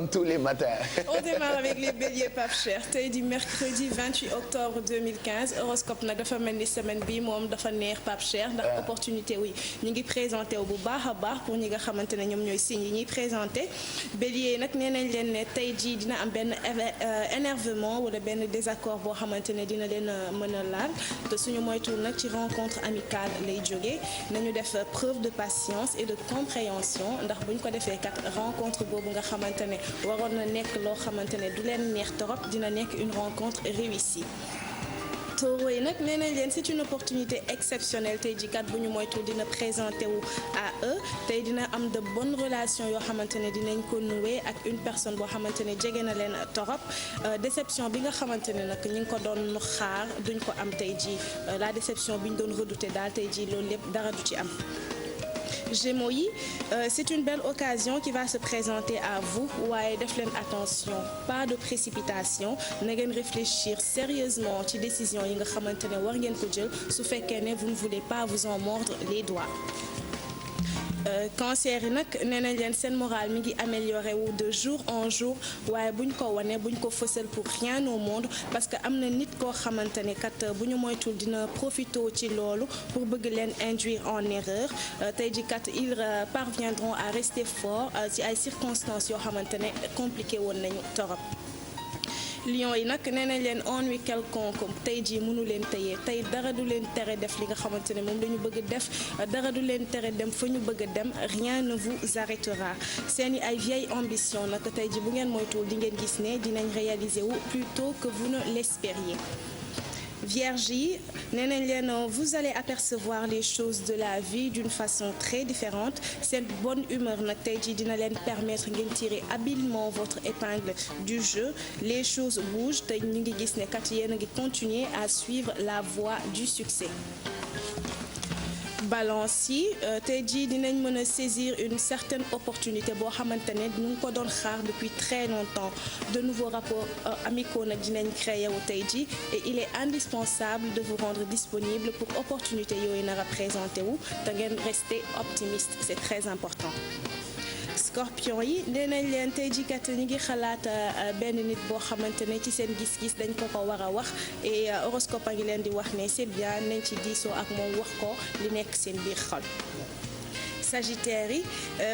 comme tous les matins. On démarre avec les béliers Pape Cheikh tey di mercredi 28 octobre 2015 horoscope nag dafa mel ni semaine bi moom dafa neex Pape Cheikh ndax opportunité oui ñu ngi présenté wu bu baax a baax pour ñi nga xamante ne ñoom ñooy signes yi ñuy présenté bélier nag nee nañ leen ne tey jii dina am benn énervement wala benn désaccord boo xamante ne dina leen mën a laal te suñu moytuwul nag ci rencontre amicale lay jógee nañu def preuve de patience et de compréhension ndax buñ ko defee kat rencontre boobu nga xamante ne waroon na nekk loo xamante ne du leen neex torop dina nekk une rencontre réussie. Taureau yi nag nee nañ leen c'est une opportunité exceptionnelle tey jii kat bu ñu moytu dina présenté wu à eux tey dina am de bonnes relations yoo xamante ne dinañ ko nouer ak une personne boo xamante ne jege na leen torop déception bi nga xamante ne nag ñi ngi ko doon xaar duñ ko am tey jii la déception bi ñu doon redouter daal tey jii loolu lépp dara du ci am. Gémeaux yi c'est une belle occasion qui va se présenter à vous waaye def leen attention pas de précipitation na ngeen réfléchir sérieusement ci décision yi nga xamante ne war ngeen ko jël su fekkee ne vous ne voulez pas vous en mordre les doigts. Cancer yi nag nee nañ leen seen moral mi ngi amélioré wu de jour en jour waaye buñ ko wane buñ ko fësal pour rien au monde parce que am na nit koo xamante ne kat bu ñu moytul dina profité ci loolu pour bëgg leen induire en erreur tey ji kat ils parviendront à rester forts ci ay circonstances yoo xamante ne compliqué woon nañu torop. Lion yi nag nee nañ leen ennui quelconque tey jii mënu leen tëyee tey dara du leen tere def li nga xamante ne moom la ñu bëgg def dara du leen tere dem fa ñu bëgg a dem rien ne vous arrêtera seeni ay vieille ambition nag tey jii bu ngeen moytuwul di ngeen gis ne dinañ réaliser wu plus tôt que vous ne l'espériez. Vierge yi nee nañ leen vous allez apercevoir les choses de la vie d'une façon très différente cette bonne humeur nag tey jii dina leen permettre ngeen tirer habilement votre épingle du jeu les choses bougent te ñu ngi gis ne kat yéen a ngi continuer à suivre la voie du succès. Balance yi tey jii dinañ mën a saisir une certaine opportunité boo xamante ne ñu ngi ko doon xaar depuis très longtemps de nouveaux rapports amicaux nag dinañ créé wu tey jii et il est indispensable de vous rendre disponible pour opportunité yooyu nar a présenté wu te ngeen rester optimiste c'est très important. Scorpion yi nee nañ leen tey jii kat ñu ngi xalaat benn nit boo xamante ne ci seen gis-gis dañ ko war a wax et horoscope a ngi leen di wax ne c'est bien nañ ci diisoo ak moom wax ko li nekk seen biir xol. Sagittaire yi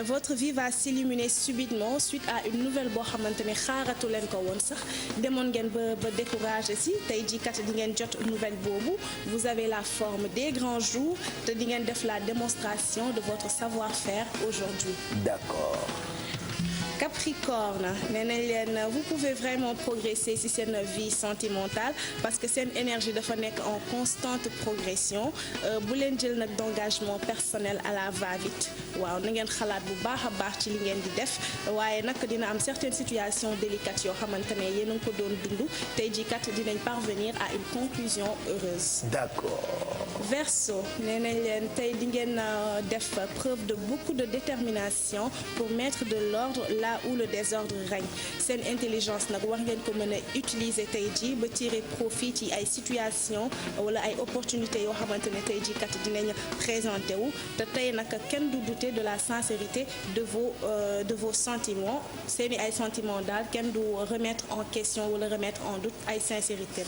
votre vie va s'illuminer subitement suite à une nouvelle boo xamante ne xaaratu leen ko woon sax demoon ngeen ba découragé si tey jii kat di ngeen jot nouvelle boobu vous avez la forme des grands jours te di ngeen def la démonstration de votre savoir-faire aujourd'hui. D'accord. Capricorne nee nañ leen vous pouvez vraiment progresser ci seen vie sentimentale parce que seen énergie dafa nekk en constante progression bu leen jël nag d'engagement personnel à la va-vite waaw na ngeen xalaat bu baax a baax ci li ngeen di def waaye nag dina am certaines situations délicates yoo xamante ne yéen a ngi ko doon dund tey jii kat dinañ parvenir à une conclusion heureuse. D'accord. Verseau nee nañ leen tey di ngeen def preuve de beaucoup de détermination pour mettre de l'ordre là où le désordre règne seen intelligence nag war ngeen ko mën a utiliser tey jii ba tirer profit ci ay situation wala ay opportunités yoo xamante ne tey jii kat dinañ présenté wu te tey nag kenn du douter de la sincérité de vos sentiments seeni ay sentiments daal kenn du remettre en question wala remettre en doute ay sincérité.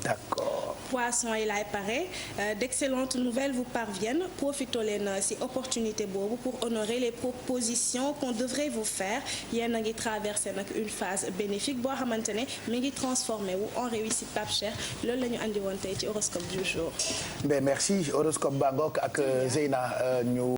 D'accord. Poisson yi laay pare d'excellentes nouvelles vous parviennent profitoo leen ci opportunité boobu pour honorer les propositions qu'on devrait vous faire yéen a ngi traverser nag une phase bénéfique boo xamante ne mi ngi transformé wu en réussite Pape Cheikh loolu la ñu andi woon tey ci horoscope du jour. Ben merci horoscope Bangok ak Zeyna ñu